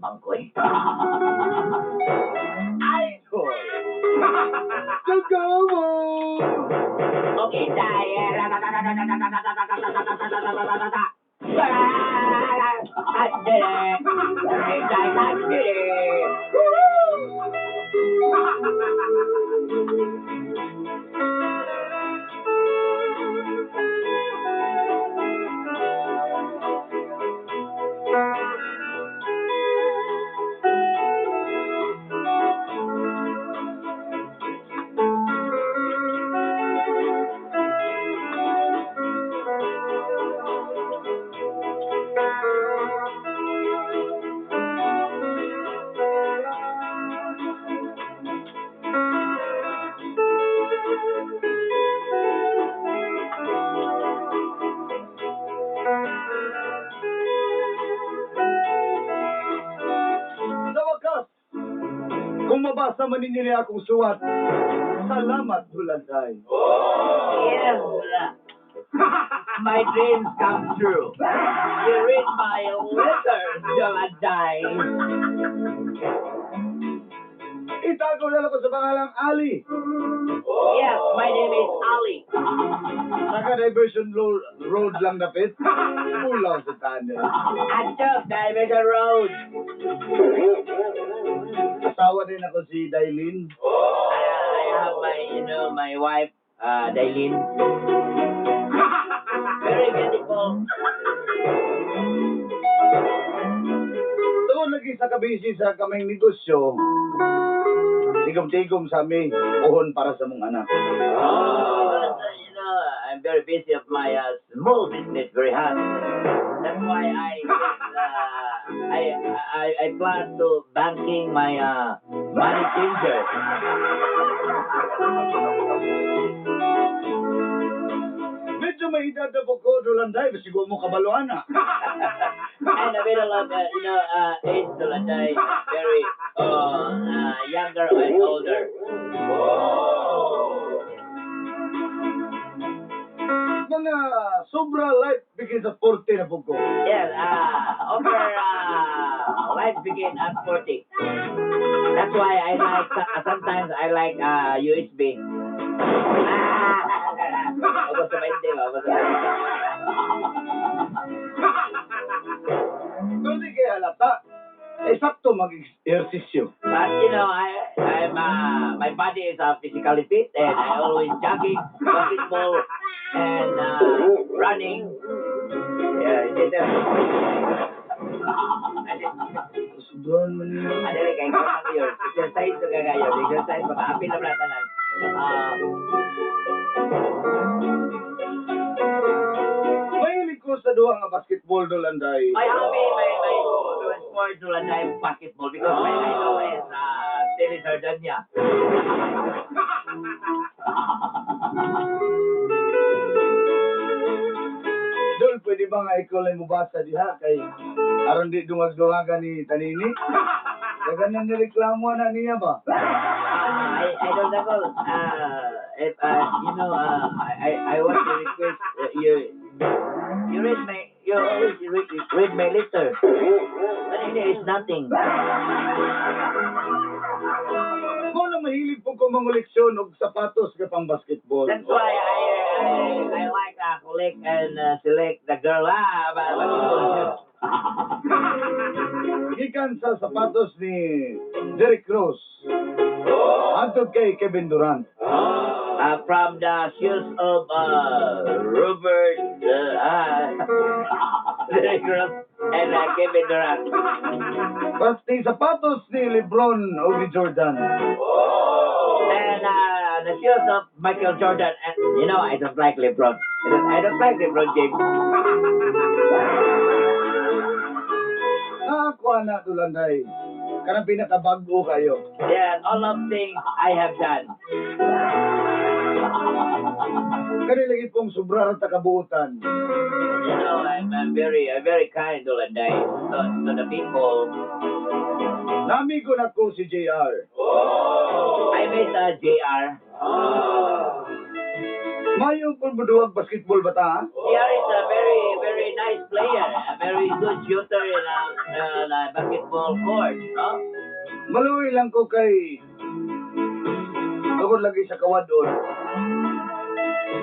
Pangkoy. Idol! Tugawo! Okay, tayo. Sa wakas, kung mabasa man ninyo niya akong suwat, salamat, Dulanday. Yes. My dreams come true. You read my letters, Jolanday. Itago na lang ko sa pangalang Ali. Yes, my name is Ali. Saka Diversion Road lang dapit. Pulaw sa tunnel. Adto, Diversion Road. Asawa din ako si Dailin. I have my wife, Dailin. Very beautiful. Tungod lagi sa kabisi sa kaming negosyo, tigom-tigom sa amin, uhon para sa mong anak. Because, I'm very busy of my small business, very hard. That's why I plan to banking my money changer. Medyo may edad na po ko, Dulanday, siguro mo kabaluan na. And a middle of age Dulanday, very younger and older. Mga sobra life begins at 40 na po ko. Yes, over life begin at 40. That's why I like sometimes I like USB. Ah, ubos sa 20 ba? Ubos sa 20. Pero di kaya halata, eh sakto mag-ehersisyo. But I'm my body is physically fit and I always jogging, basketball, and running. Yeah, it is. Sobrang man yun. Ano rin kay kung yun. Exercise to kagayon. Exercise makaapil na tanan. Ah, Mahilig ko sa duha nga basketball, Dulanday. My hobby, my sport Dulanday, basketball because my idol is Dennis Sardania. Dol, pwede ba nga ikaw lang mubasa diha kay aron di dungag-dungagan ni Tanini? Dagan na nireklamo na niya ba? I don't know. If you know, I want to request you read my you always read my letter. But it is nothing. Mo na mahilig po ko mangoleksyon og sapatos nga pang basketball. That's why I like collect and select the girl. Ah, basketball. Gikan sa sapatos ni Derrick Rose. Hantod kay Kevin Durant. From the shoes of Robert Derrick Rose and Kevin Durant. Pati sapatos ni LeBron o ni Jordan. And the shoes of Michael Jordan. And I don't like LeBron. I don't like LeBron James. Nakakuha na, Dulanday. Kanang pinakabago kayo. Yeah, all of things I have done. Kani lagi pong sobra ra ta kabuutan. I'm very kind, Dulanday, to the people. Namigo na ko si JR. I met JR. Mayo kung muduwag basketball ba ta, ha? JR is a very, very nice nice player, a very good shooter in a basketball court, no? Maluwi lang ko kay tungod lagi sa kawadon.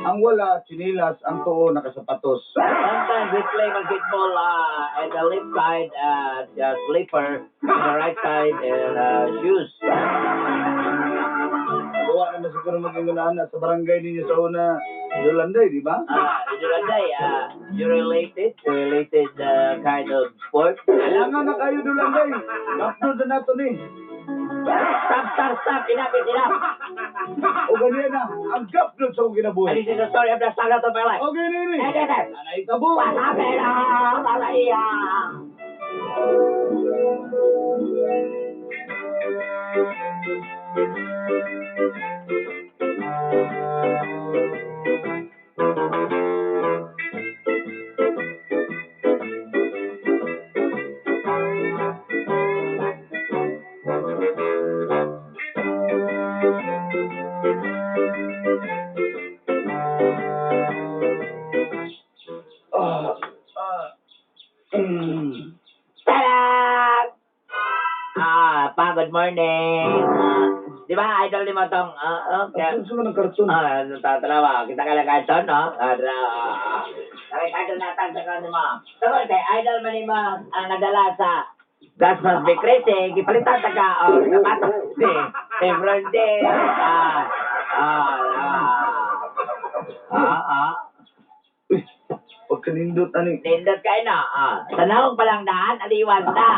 Ang wala, chinilas, ang tuo nakasapatos. Sometimes we play basketball at the left side, the slipper, and the right side, and shoes. Gawa na na siguro maging na sa barangay ninyo sa una, Yolanday, di ba? Dulanday, you related kind of sport. Kailangan na kayo, Dulanday. Gapno na nato ni. Stop, stop, stop. Enough is enough. O ganyan na, ang gapno sa akong And kinabuhi. this is the story of the saga of my life. Okay, nini. Eh, eh, eh. Anay tabo. What happened? Ah, Malaya. Ah, ah, mm. Tada! Ah, pa, good morning. Ah, di ba, idol ni mo tong, okay. Ang man ang karton. Ah, tatalawa. Kita ka lang karton, no? Ah, dra. Kaya idol natin sa kanin mo. Tungkol kay idol man ni mo ang nadala sa Gas Must Be Crazy, gipalitan ta ka o sapatos ni Lebron James. Ah, ah, ah. Ah, ah. Uy, pagkanindot ani. Nindot kayo na. Ah. Sa naong palang daan, aliwan na. Ah.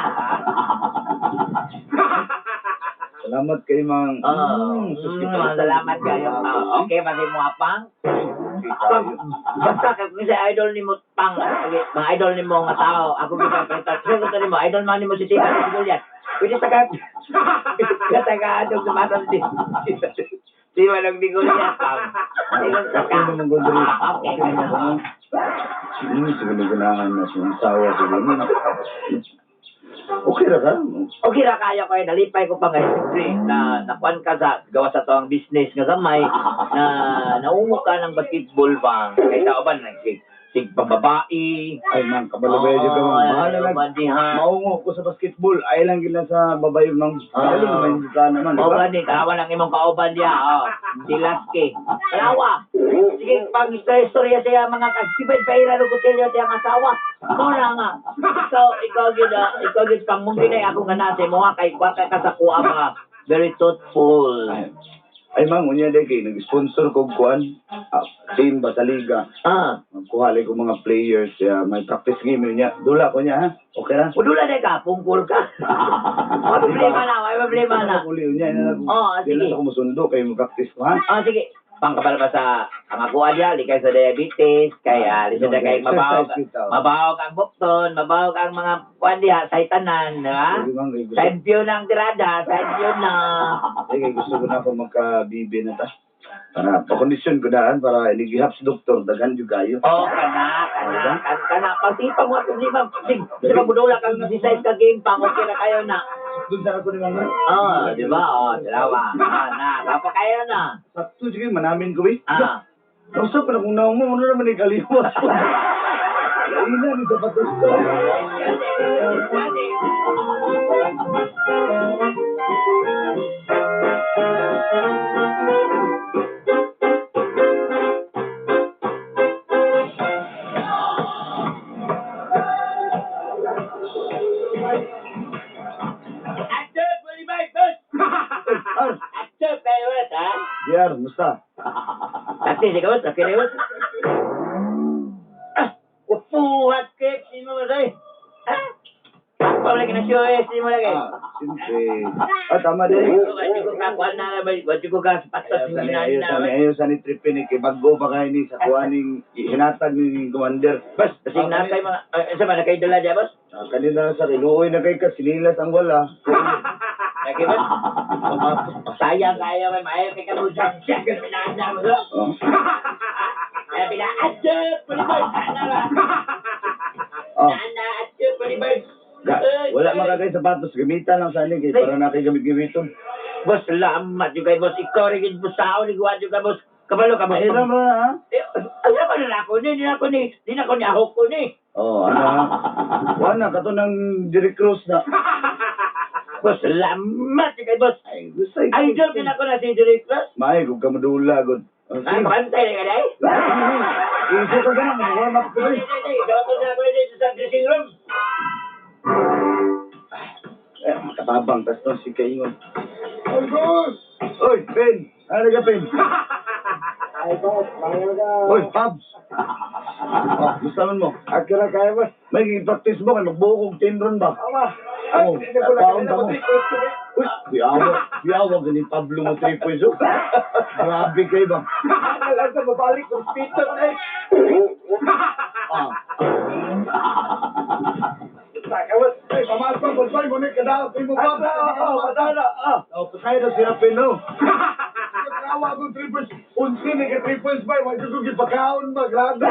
Salamat kay Mang. Oh, sus, gipalitan. salamat kayo. Ah, okay, pati mo apang. Basta kung sa idol nimo pang mga idol nimo nga tao, ako gid palitan. Sino ko nimo idol man nimo si Tita si Julian. Pwede sa ka sa ka adog sa mata si Si walang di Julian pang. Sino sa ka? Okay naman, Gondry. Ah, okay. Okay naman, ha? Siguro ganahan na sa asawa siguro. Okay ra ka? Okay ra kayo kay nalipay ko pa ngayon. Siyempre, na nakuan ka sa gawa sa tuang business nga gamay na naungo ka ng basketball bang kay sa uban nag sig sig pambabae. Ay, man, kabalo ba yun ka, Oo, man? Bahala lang. uban diha. Maungo ko sa basketball. Ay lang gila sa babae, mang. Ah. Lalo naman yung ka naman, di O ba? gani, tanawa lang imong kauban diha. Oh, si Laske. Tanawa. Sige, pag istorya siya mga kagtibay paira ro kutsilyo siya ang asawa. Mo na nga. Ikaw gyud ah, ikaw gyud pang mong ginay ako nga nase mo nga kay kwa kay kasakuha mga very thoughtful. Ay, ay mang, unya day kay nag-sponsor ko kuan. Ah, team ba sa liga. Ah. Magkuha ko mga players. Yeah, may practice game yun niya. Dula ko niya, ha? Okay ra? Udula na ka, pungkol ka. May problema na, may problema na. Uli niya, ina na. Oo, Di sige. lang ako musundo kay mo practice ko, ha? Ah, sige. Pangkabal ba sa ang ako adya, likay sa diabetes, kay lisod na kay mabawog, Exercise bitaw. mabawog ang bukton, mabawog ang mga kuan diha sa tanan, di ba? Sige, ma'am, kay gusto, Side view na ang tirada, side view na. ay, kay gusto ko na ako magka-bibi na ta. Para pakondisyon ko daan para iligihap sa doktor daghan jud kayo. Oh, kana, kana, kana, kana. Pagsipa mo at problema, sige, di ba budula kang exercise ka game pang, okay na kayo na. Doon sa ako ni mama. Oh, di ba? Oh, dalawa. Ah, na, papa kayo na. Sakto sige manamin ko eh. Ah. Nausa pa na kung naong mo, ano naman ikaliwas ko. Ina ni sapatos ko. Actor, pwede ba ito? Ar, Actor, kayo ha? Diar, musta? Kasi sige boss, okay na boss. Ah, upuhat kay sino mo say? Ha? Ako lagi na siya eh, sino mo lagi? Ah, siyempre. Ah, tama din. Wajib ko ka kuan na, wajib ko ka sapatos Ayaw sa ni, na ayaw sa ni, ayaw sa ni tripin ni kay bago pa kayo ni sa kuha ning hinatag ni Commander. Bas, kasi na kay mga sa man kay dala diya boss. Ah, kanina sa kinuoy na kay ka, sinilas ang wala. Lagi boss. Sayang kayo may maayo kay kamusang siya kan pinaan mo. Oh. Kaya pinaan palibad ana ra. Oh. Ana adyo palibad. Ga, wala makakay sapatos, gamitan lang sa ni kay para na kay gamit-gamiton. Boss, salamat yung kay boss. Ikaw rin yung boss tao, ni gawa yung kay boss. Kabalo ka, boss. Mahiram ra ha. Eh, alam mo na ako ni, di na ako ni, di na ako ni ahok ko ni. Oh, ano ha? Wala kato ng Jerry Cruz na. Boss, salamat kay boss. Ay, gusto ikaw. Idol ka na ko na si Jerry Cruz. May, kung ka madula, god. Oh, Ah, sige. makantay na ka na eh. Iso ka ganun, mag-warm up ko Ay, eh. ay, ay, dapat na ako dito sa dressing room. Eh, makatabang, tas to si Kaingon. Oy, boss! Oy, Ben! Ano ka, Ben? Ay, boss, mayo ka. Oy, Pabs! Oh, gusto man mo. Akira kaya, boss. May practice mo kay magbuo kog team ron ba? Ama. Ay, Oh, hindi ko lang paon kanina ka mo. mo 3 points ko. Uy, biawa gani Pablo mo 3 points. Oh. Grabe kay ba? Alam sa mabalik kong pito eh. Ah. Saka, boss. Ay, pamasok mo boy, mo ni kada mo Ay, pa. oo, madala, ah. Oh, pasay na sila pino. Kawa akong 3 points. Unsi ni ka 3 points ba? Wa jud ko gipakaon ba grabe.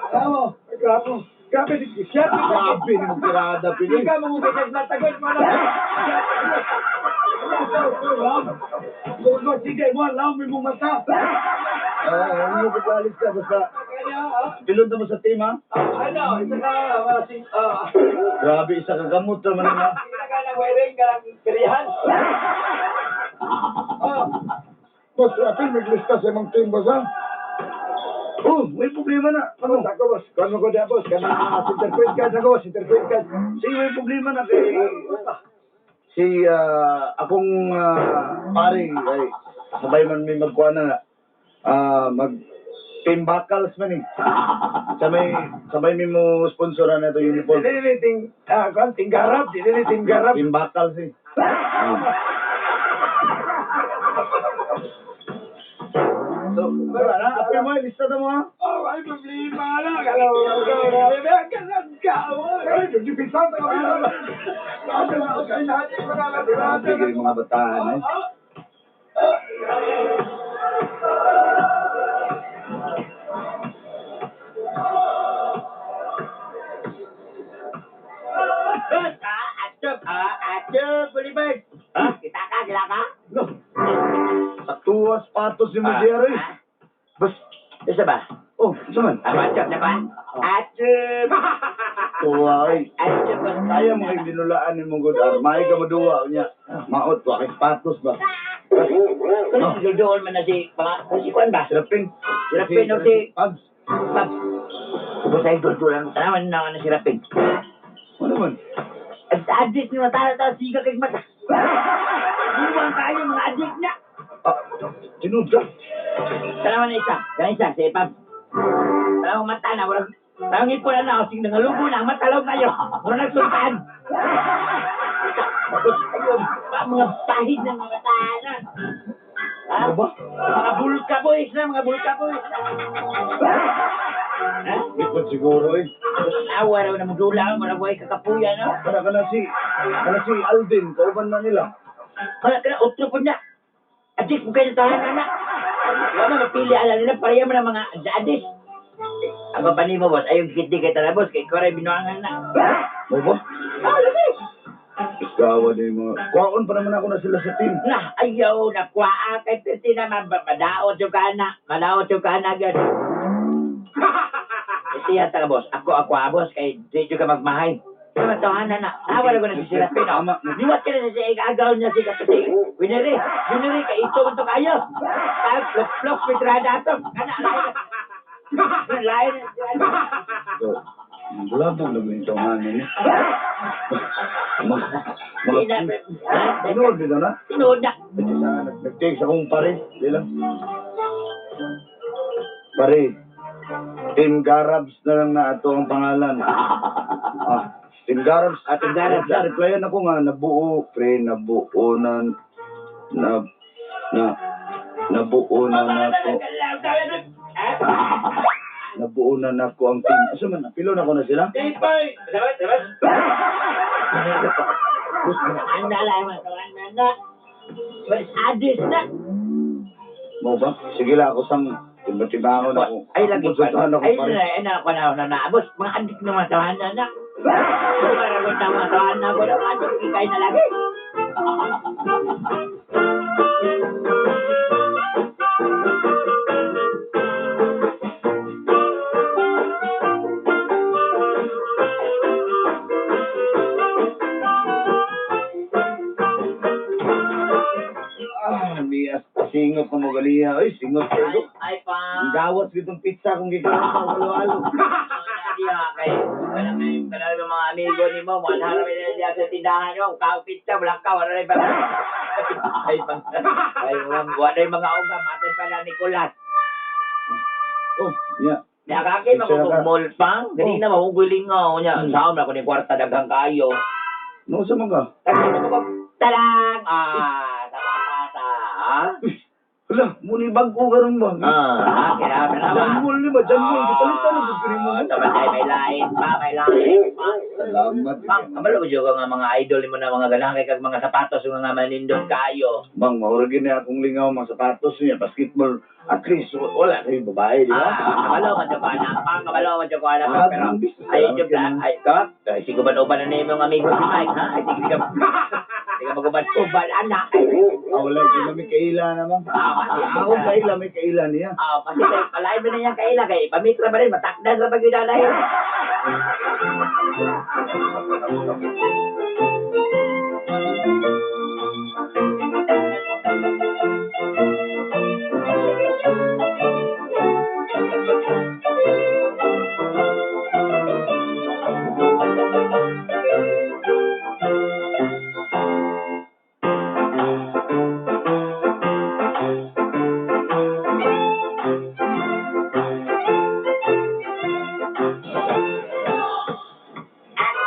Tama. Grabe. Grabe, si siya. Grabe ni mong tirada pini. Hindi ka mamugay natagod mo na. Go, sige mo, alaw mo mong mata. Ah, ano mo pagkalis ka basta Kanya, ah. pilod na mo sa team ha. Ah, ano, isa ka, ah, Grabe isa ka gamot naman na. isa ka na wearing ka ng pirihan. Ah. Boss, apil maglista sa imong team boss ha. Oh, may problema na. Ano? Boss, ako, boss. Kano ko diya, boss. Kanang center point card ako, boss. Center point card. Sige, may problema na kay si akong pare ay sabay man may magkuha na mag team backals man eh. Sabay sabay may mo sponsoran na ito uniform. Dili ni ting, ah, kuan, tinggarab. Dili ni tinggarab. Team backals eh. Ah. So, wala na, apil mo, lista na mo ha. Oh, ay problema na. Kalaw, Grabe kayo mga bataan eh. Boss, ah, atop, ah, atop, Boulevard. Ah, kita ka, kita ka? No. Saktuas patos ni Mujier eh. Ah, Bas, isa ba? oh, sa man? Ah, atop na ba? Atop. Tuwa ay. Atop, boss. Kaya mo kay binulaan ni mong good arm. May ka maduwa niya. Maot wa kay patos ba. Kung si Doon man na si, mga, si Kwan ba? Sirapin. Sirapin o si- Pabs. Pab. Boss, ay duldulan. Tanaman na na si Rapin. Ano man? At addict ni mata ta siga kay mata. Buwang kayo mga addict na. Ah, tinud ka. Tanaman na isa. Yang isa si Pab. Tanawang mata na walang tanawang ipon na sing nangalubo na ang mata law kayo. Mura nagsultan. Ayun, pa, mga pahid na mga mata na. Ha? Ano ba? Mga bulka boys na, mga bulka boys na. Ha? Likod siguro eh. Awa raw na mudula, mga buhay kakapuya, no? Kana kana si Alvin kauban na nila. Kana kana otro po na. Adik mo kayo tahan na. Wala mapili ala nila pareha man ang mga adik. Ang babani mo boss, ayaw gidi kay tara boss, kay koray binuangan na. Mo ba? Ah, lagi. Gawa din mga. Kuwaon pa naman ako na sila sa team. Na, ayaw na kuha kay perti na madaot yung kana, madaot yung kana gyud. Ito yan taga boss, ako ako ah, boss kay di jud ka magmahay. Sama tahanan na. Awa na ko na si Serapin. Tama. Niwat ka na sa agaw niya si kasi winere, winere kay ito man to kayo. Tag plok plok petrada ato. Kana lain. Lain. So, bulabog na ba yung tawanan ni? Mga, mga, tinuod dito na? Tinuod na. Ito sa nag-text akong pare. Di lang. Pare, Team Garabs na lang na ato ang pangalan. Ah, Team Garabs. Ah, Team Garabs. Sa replyan ako nga, nabuo, pre, nabuo na, na, na, nabuo na nako. Nabuo na nako ang team. Asa man, pilo na ko na sila? Ipay! Dapat, dapat. Ana lang, ana na. Mas adis na. Mo ba? Sige lang ako sang timba-timbangon ako. Ay lagi pa. Konsultahan ako Ay pare. na ay na ko na na na boss, mga adik na mga tawahan na na. Para ko na mga tawahan na ko na mga adik kay na lagi. Ningot na mo ganiya. Ay, singot kayo. Ay, Ang pang. gawas gitong pizza kung gikaon sa halo-halo. Diha kay kanang kanang mga amigo nimo, mo anhara mi diha sa tindahan nimo, kaw pizza, wala ka, wala rin ba? Ay, pang, ay, mga, wala yung mga uga, matod pa na Nicolas. Oh, yeah. Niya kaki Pizza na ka. mall pang, ganina mahuguling nga niya. Hmm. Sa na ko ni kwarta daghang kayo. No, sa mga. Tapos ko talang ah sa pasa ah. Hala, muni bago karon ba? Ah, kaya na ba? Janmol ni ba? Janmol. Gipalitan na gud kini mo. Ah, sabay may lain pa, may lain pa. Salamat. Bang, kabalo ko juga nga mga idol nimo na mga ganahan kay kag mga sapatos nga mga manindot kayo. Bang, maura gini akong lingaw mga sapatos niya, basketball. At least, wala kayo babae, di ba? Ah, kabalo man jud ko ana, pang kabalo man jud ko ana Ah, pero ang business. ay jud ay ka, sige ba uban na nimo ang amigo si Mike ha? Ay sige ka. Sige maguban-uban ana. Ah, wala, di ba may kaila naman? Ah, Ako kaila, may kaila niya. Ah, kasi kay palay mo na yang kaila kay pamitra ba rin matakdan ra pag yun anay. Ako,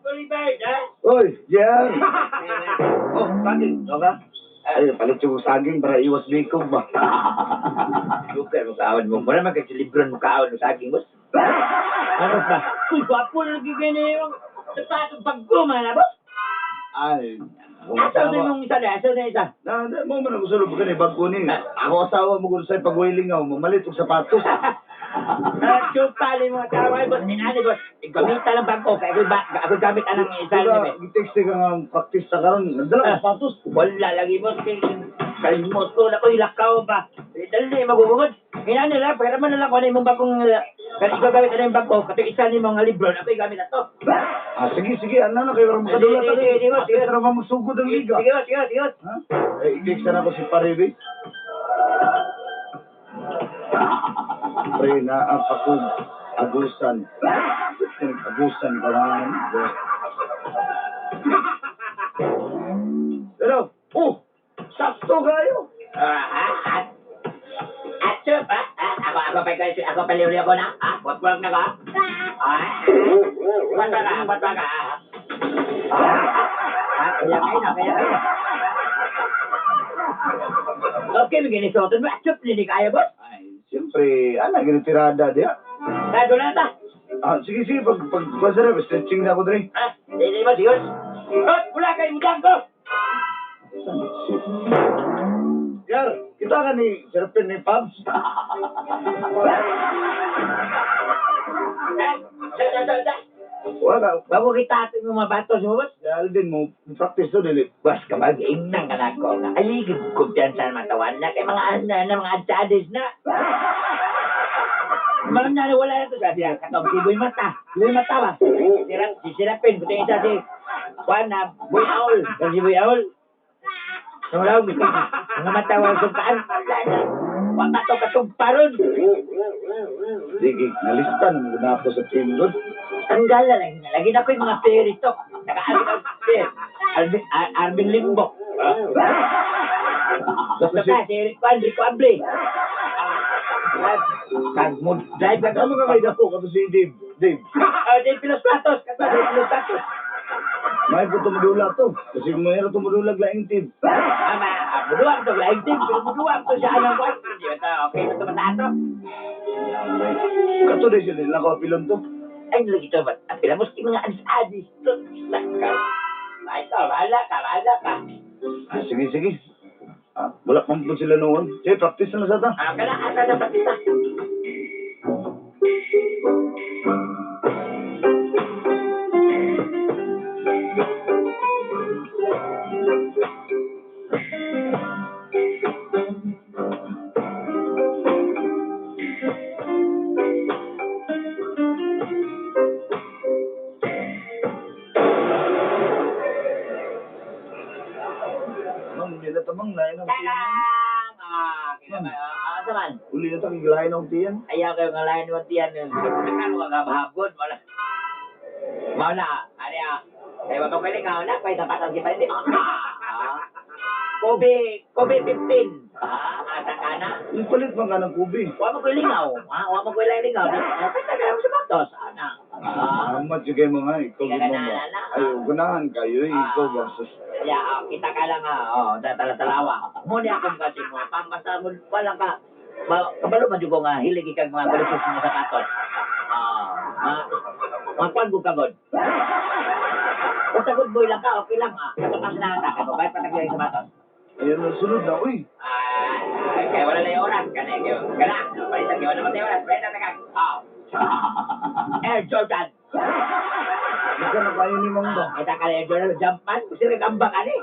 Kulibay, ha? Oy, Jan! Oh, saging, no ba? Ay, palit yung saging para iwas bikog ba? Bukan mo kaon mo. Mura man kay libron mo kaon mo saging boss. Ano ba? Uy, gwapo na lagi gani yung sapatos bago man na boss. Ay, akong Asa na asawa. yung isa na? Asa na isa? Na, na, mo man ako sulod ka ni bago ni. Ako asawa mo kung sa'yo pagwilingaw, mamalit og sapatos. Ah, Chupa ni mga taway boss. Inani boss. Gamita lang bago. Kaya ako ba ako gamit anang isa Diba, ni. gitext ka nga practice sa karon, nagdala ka sapatos. Wala lagi boss. Kalimot ko na ko ilakaw ba. Eh, Dali magugugod. Inani lang pera man na lang ko na imong bagong kaya ikaw gamit na yung bago. Kato isa ni mga libron. Ako gamit na to. Ah, sige, sige, ano na kayo ron makadula Sige, sige, sige, boss, sige. At ra magsugod ang liga. Sige boss, sige, sige. boss. Ha? Eh, i-text na ako si Pare, be. Pre, naap ako agusan. Agusan ka lang. Pero, oh, sakto kayo. Ah, ah, ah. Atsup, ah, ah, ako, ako pa, ako pa libre ako na, ah, work, work na ka. Ah, what pa ka, what pa ka, ah. Ah, ah, kaya kayo na, kaya kayo na. Okay, may ginisuotin mo, atsup, hindi kaya, boss. Ay, siyempre, ana, ginitirada diya. Tago na ta. Ah, sige, sige, pag, pag, pag, stretching na ako dre. Ah, hindi, boss, yun. Boss, wala kayo, mudang ko. Yar, kita ka ni Serpent ni Pabs. Ah, sa, sa, sa, sa. Wala. Bago kita ating mga batos mo, boss. Si Alvin mo, practice to, dili. Bas ka mag-ingnang ka na ko nga. Ay, kumpiyansa naman tawan na kay mga ana na mga adsades na. Mga na wala na to sa siya. Katong si Boy Mata. Si Boy Mata ba? Sirap, si Sirapin. Buti isa si Juan na Boy Aul. Si Boy Aul. Wala, mga mata wala sugkaan. Wala na. Wala to katugparon. Sige, nalistan mo na ako sa team doon. Tanggal na lang. Lagi na ko yung mga player ito. Naka-Alvin Alvin, Arvin Limbok. Basta ka, si Eric Juan, Rico Able. Kag mo drive ka Ano ka kay Dapo? Kato si Dave. Dave, Ah, Dave Pilos Platos. Kato, Dave Pilos Platos. may po tumudula to. Kasi mayroon tumudulag laing team. Ama, buduang to, laing team. Pero buduang to siya anong kwan. Hindi ba to, okay na to matato? Kato din sila, nila ko apilon to. Ay, lagi to ba? Ang pilamos kay mga adis-adis. To, sa ka. Ay, ka, bahala ka, bahala ka. Ah, sige, sige. Ah, wala pang po sila noon. Sige, practice na lang sa ta. Ah, kana, asa na patita. Ma'am, hindi na tamang lain ang team. Talang! Asa man? Uli na ta kay og tiyan. Ayaw kayo nga lain mo tiyan. Nakano ka kabahapon. Wala. Mao na. Ano ya? Kaya wag kang piling na. Pwede sapatos gipalit. Ah. Kobe, Kobe 15. Ah, asa ka na? Ang palit man ka ng kubi. Wa mo ko'y lingaw. Ha? Wa mo ko'y lingaw. Pwede ka lang sapatos. Ana. Ah. Salamat jud kay mga ikaw Sige gid ka mo. na, na. Ay, ganahan kayo eh, ikaw ba sus. Ya, oh, kita ka lang ha. Oh, tala-talawa. Muna akong kasi mo. Pang basta mo, wala ka. Kabalo man jud ko nga hilig ikag mga koleksyon sa sapatos. Ah, ah, mga kuwan ko kagod. Basta good boy lang ka, okay lang ah. Katapas na ata ka, babayad pa tayo sa sapatos. Ayun ang sunod na, uy. Ah, kaya wala na yung oras. Kana, kana, palitan, kaya wala na yung oras. Palitan na kag. Oh. Air Jordan. Ikaw na kayo ni Mang ba? Ah, kita ka na Air Jordan, jump man. Gusto rin ambak ani.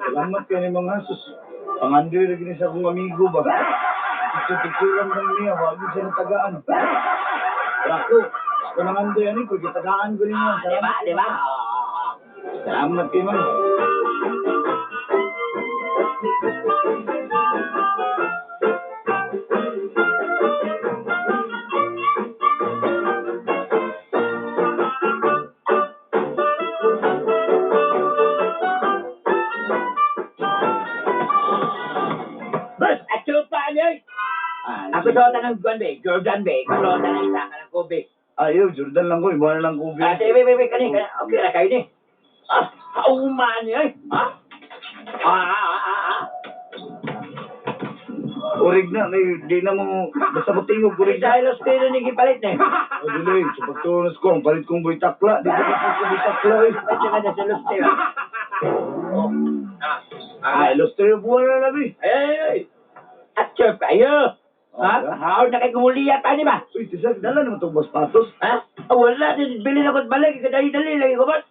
Salamat kayo ni Mang sus. Pangandoy lagi ni sa akong amigo ba? Picture-picturean lang niya, wag yun siya natagaan. Pero ako, ako nang andoy ani, kung gitagaan ko ninyo. Ah, di ba? Di ba? Oo, oo, oo. Salamat kayo, Mang. Bus, at chupa niya. Ah, Ako sa ng Guan be, Jordan be, ako sa ng isa ka ng Kobe. Ayaw, Jordan lang ko, iba na lang ko. Ah, sige, wait, wait, wait, kani, kani, okay ra kayo ni. Ah, hauma niya eh. Ah? Ah, ah, ah, ah, ah. Urig na, di na mo, basta mo tingog, Urig urig na. dahil los pero ni gipalit ni. O, dili, sa pagtunos ko, ang palit kong boy takla, di ko ko boy takla eh. Palit ka na sa los pero. Oh. Ah, Ah, ilustro buwan na labi. Ay, ay, ay. At sure, ayo. Ha? Okay. How na kay kumuliya pa ni ba? Uy, tisag, dala naman itong boss patos. Ha? Ah, wala, bili na ko't balik. Kadali-dali lagi ko ba?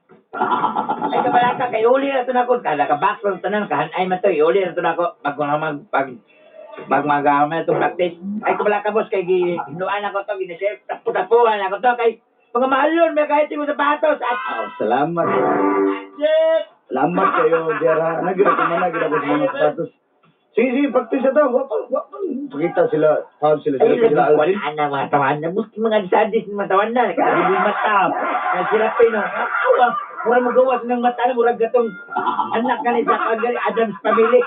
Ay, kabalaka, kay uli na ito na ko. Kada ka box lang tanan, kahanay man to. Uli na ito na ko. Pag mga mag, pag, pag mag, itong practice. Ay, kabalaka, boss, kay ginuan ako to, ginashare. Tapu-tapuhan ako to, kay mga mahalon, may kahit mo sapatos. At, Ah, salamat. Jeff! Salamat kayo, Jera. Nagira ko man, nagira ko sa mga sapatos. Sige, sige, practice na to. Wa pa, wa pa. Pakita sila, tawag sila, Ay, sila, sila, lagi Alvin. ko na mga tawan na. Buski mga sadis, mga tawan na. Nakakabili mata. Kaya sila pa yun. Awa, mura mo gawas ng mata na. Murag gatong anak ka ni sa kagari, Adam's family.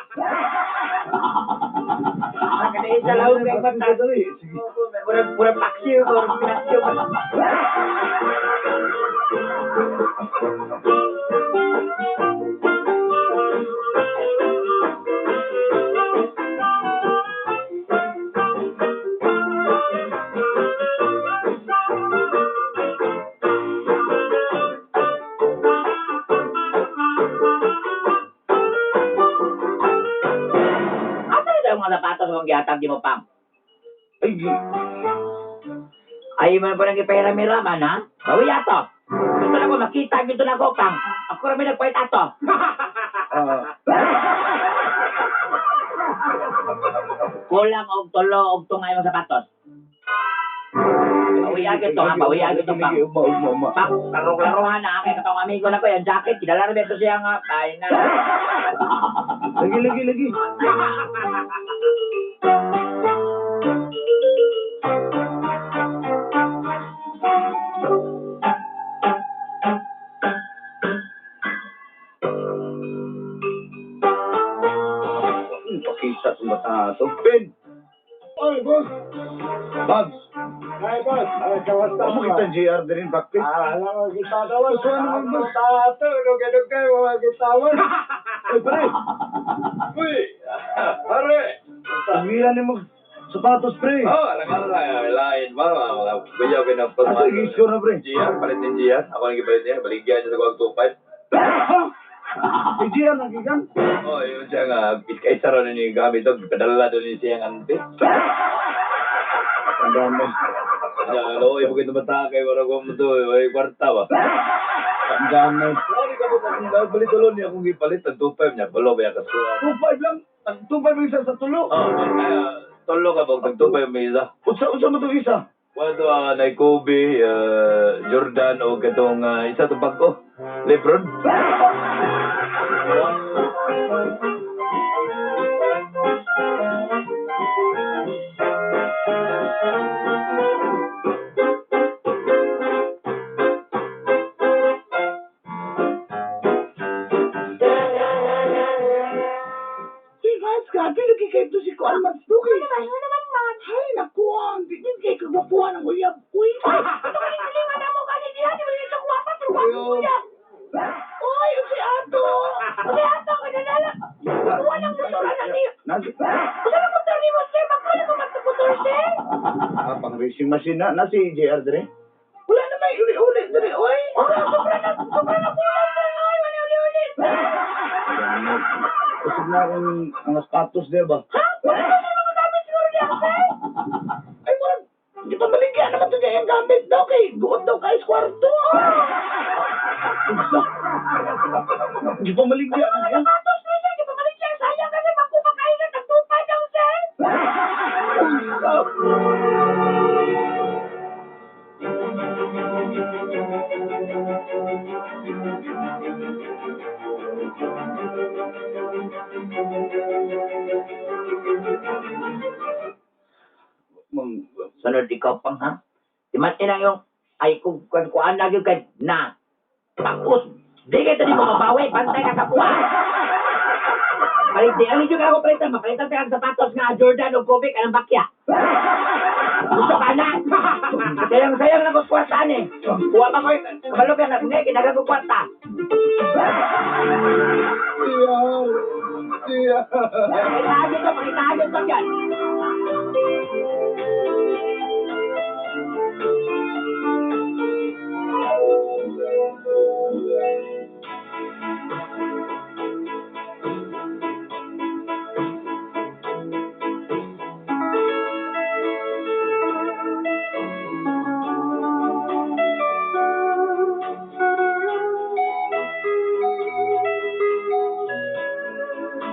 Nakadai sa lawag kay mata. Dali, sige. Murag, murag paksiw, murag pinaksiw. Asa na yung mga sapatos kung gihatag di mo pang? Ay, Ay, man po nang ipahiram-hiraman, ha? Bawi ato. Gusto na ko, makita, gusto na ko, pang. Ako rami nagpahit ato. ah, Kulang og tulo og tungay mga sapatos. Bawi agad to, ha? Bawi agad to, pang. Sige, uma, uma, uma. Pang, larong-laruhan na, kay katong amigo na ko, yung jacket, kinala rin ito siya nga. Ay na. Lagi, lagi, lagi. Pakita sa bata to. Ben! Oy, boss! Babs! Ay, boss! Ay, kamusta Amo mo? kita JR din practice. Ah, alam mo kita tawag. Gusto naman, boss. Tato, dugay-dugay, mga kitawan. Ay, pare! Uy! Pare! Uwian ni mo sapatos, pre. Oh, alam ka na, lain ba? Mga kuya ko ng Asa i-score na, pre? GR, palit ng GR. Ako nang gipalit niya. Baligyan siya sa kuwag 2.5. Ha? Si JR nagigan? Oh, yun siya nga. Kaisa raw ninyo yung gamit ito. Padala doon niya siyang ante. Ang dami. Kanya, ano, ibig ito bata kay wala ko mo to. Ay, kwarta ba? Ang dami. Sorry ka mo kung balit ulo niya akong gipalit. Ang 2.5 niya. Balo ba yung kasuhan? 2.5 lang. 2.5 lang isa sa tulo. Oh, kaya, tulo ka ba? Tag 2.5 may isa. Unsa unsa mo itong isa? Wala to, Nike Kobe, Jordan, o katong isa itong bago. Lebron. kay to si Kuan man. Dugay. Ano naman, ano naman man? Ay, naku, ang di din kay kagwapuhan ang uyab. Uy. Ito ka rin silingan na mo kasi diha, di ba yun sa gwapa, pero gwapo Ayo. uyab. Uy, si Ato. Si Ato, kananala. Kuha ng motor na ni. Nasi, Usa na motor ni mo, sir. Magkuha mo motor, sir. ah, pang racing machine na. Nasi JR dire. Wala na may uli-uli dire, oy. Oh, sobra na kulang, sir. Ay, wala uli-uli, sir. Usog na akong ang sapatos diya ba? Ha? Wala na sir, mga gamit siguro niya, sir. Ay, murag, di pa maligya naman to niya yung gamit daw kay buot daw kay kwarto. Di pa maligya Mga na niya. sapatos ni sir, di pa maligya. Sayang kasi magkumakain na tagtupa daw, sir. Mang, Sunod ikaw pang ha? Di man inang yung ay kung kuan kuan na gyud kay na. Tapos di kay tani mo mabawi, bantay ka sa kuha. Palit di ang ka ako palitan, mapalitan ka ang sapatos nga Jordan o Kobe kanang bakya. Gusto ka na. Sayang sayang na ko kwarta ni. Kuha pa ko kabalo ka na ngay kinaga ko kwarta. JR, JR. Pakitaan yun to, pakitaan yun to yan.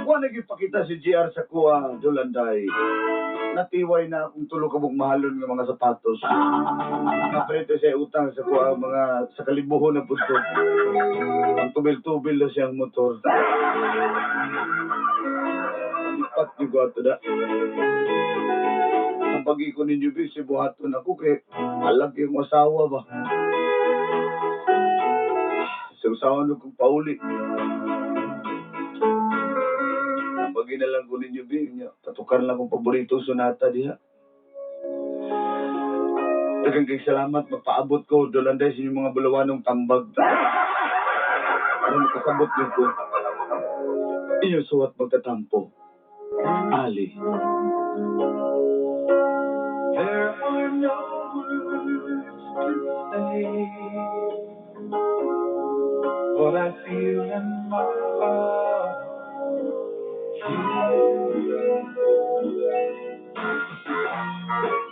Wa nagipakita si JR sa kuha, Jolanday. Natiway na akong tulo ka buong mahalon nga mga sapatos. Naprete siya utang sa kuha mga sa kalibuho na punto. Ang tubil-tubil na siyang motor. Lipat niyo ko ato na. Ang pagi ko ninyo, bis, buhaton ako kay alag yung asawa ba. Sa asawa nung kong pauli. Ang pagi na lang ko ninyo, bi, nya, patukar lang kong paborito sonata diha. Daghang kay salamat, magpaabot ko, Dolanday, sa inyong mga bulawanong tambag. Para makasabot niyo ko. Inyo suwat magtatampo. Ali. There are no words to say what I feel in my heart.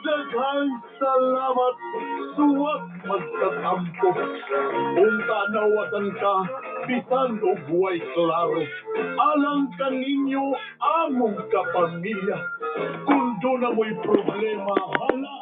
Daghang salamat, suwat magtatampo. Unta nawatan ka, bisan og way klaro. Alang kaninyo among kapamilya. Kung doon na mo'y problema, hala